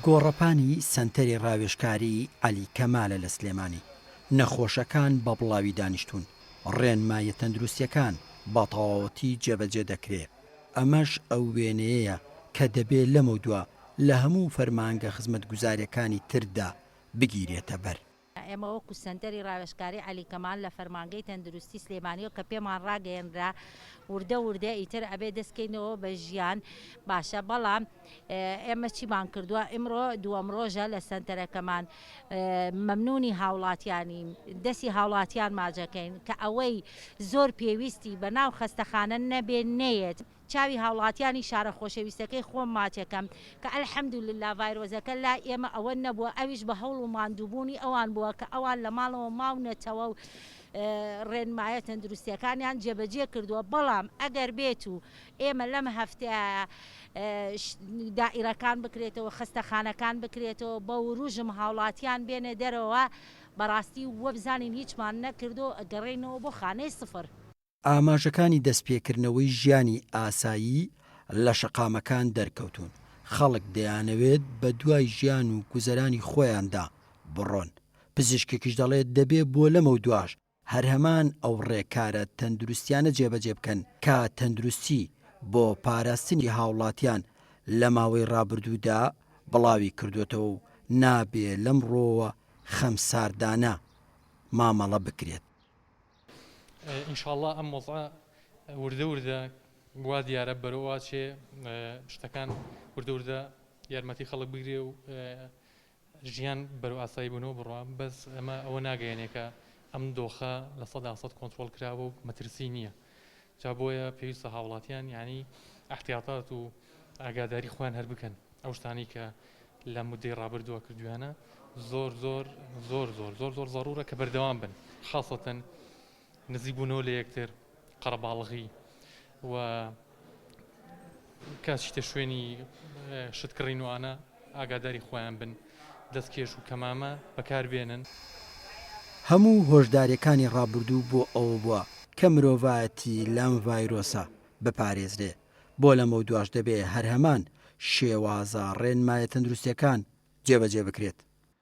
گۆڕەپانی سەنتەری ڕاوێژکاریی عەلی کەمالە لە سلێمانی، نەخۆشەکان بە بڵاوی دانیشتوون، ڕێنماییە تەندروستییەکان بە تەواوەتی جێبەجێ دەکرێ، ئەمەش ئەو وێنەیەیە کە دەبێ لەمەودوا لە هەموو فەرمانگە خزمەتگوزارییەکانی تردا بگیرێتە بەر. ئێمە وەکو سەنتەری ڕاوێژکاری عەلی کەمال لە فەرمانگەی تەندروستی سلێمانیەوە کە پێمان ڕاگەیەنرا وردە وردە ئیتر ئەبێ دەست کەینەوە بە ژیان باشە بەڵام ئێمە چیمان کردووە ئیمڕۆ دووەم ڕۆژە لە سەنتەرەکەمان مەمنونی هاوڵاتیانین دەستی هاوڵاتیان ماجەکەین کە ئەوەی زۆر پێویستی بە ناو خەستەخانە نەبێ نەیەت چاوی هاوڵاتیانی شارە خۆشەویستەکەی خۆم ماچەکەم کە الحمدللە ڤایرۆزەکە لای ئێمە ئەوە نەبووە ئەویش بە هەوڵ و ماندووبوونی ئەوان بووە کە ئەوان لە ماڵەوە ماونەتەوە و ڕێنمایە تەندروستیەکانیان جێبەجێ کردووە بەڵام ئەگەر بێت و ئێمە لەم هەفتەیە دائیرەکان بکرێتەوە خەستەخانەکان بکرێتەوە بە وروژم هاوڵاتیان بێنە دەرەوە بەڕاستی وەبزانین هیچمان نەکردو ئەگەڕێینەوە بۆ خانەی سفر. ئاماژەکانی دەستپێکردنەوەی ژیانی ئاسایی لە شەقامەکان دەرکەوتوون، خەڵک دەیانەوێت بەدوای ژیان و گوزەرانی خۆیاندا بڕۆن، پزیشکێکیش دەڵێت دەبێ بۆ لەمەودواش هەر هەمان ئەو ڕێکارە تەندروستیانە جێبەجێ بکەن کە تەندروستی بۆ پاراستنی هاوڵاتیان لە ماوەی ڕابردوودا بڵاوی کردووەتەوە و نابێ لەمڕۆوە خەمساردانە مامەڵە بکرێت. ان شاء اللە ئەم وەزعە وردە وردە وا دیارە بەرەو ئەوە چێ شتەکان وردە وردە یارمەتی خەڵک بگرێ و ژیان بەرەو ئاسایی بوونەوە بڕوا بەس ئەمە ئەوە ناگەیەنێ کە ئەم دۆخە 100% کۆنترۆڵ کراوە و مەترسی نییە جا بۆیە پێویستە هاوڵاتیان یعنی احتیاطات و ئاگاداری خۆیان هەر بکەن ئەو شتانەی کە لە مودەی ڕابردووە کردویانە زۆر زۆر زۆر زۆر زۆر زۆر زەڕورە کە بەردەوام بن خاصەتەن نزیک بوونەوە لە یەکتر قەرەباڵغی و کە چیتە شوێنی شت کڕین و ئانە ئاگاداری خۆیان بن دەستکێش و کەمامە بەکار بێنن. هەموو هۆشداریەکانی ڕابردوو بۆ ئەوە بووە کە مرۆڤایەتی لەم ڤایرۆسە بپارێزرێ، بۆ لەمەودواش دەبێ هەر هەمان شێوازە ڕێنمایە تەندروستیەکان جێبەجێ بکرێت.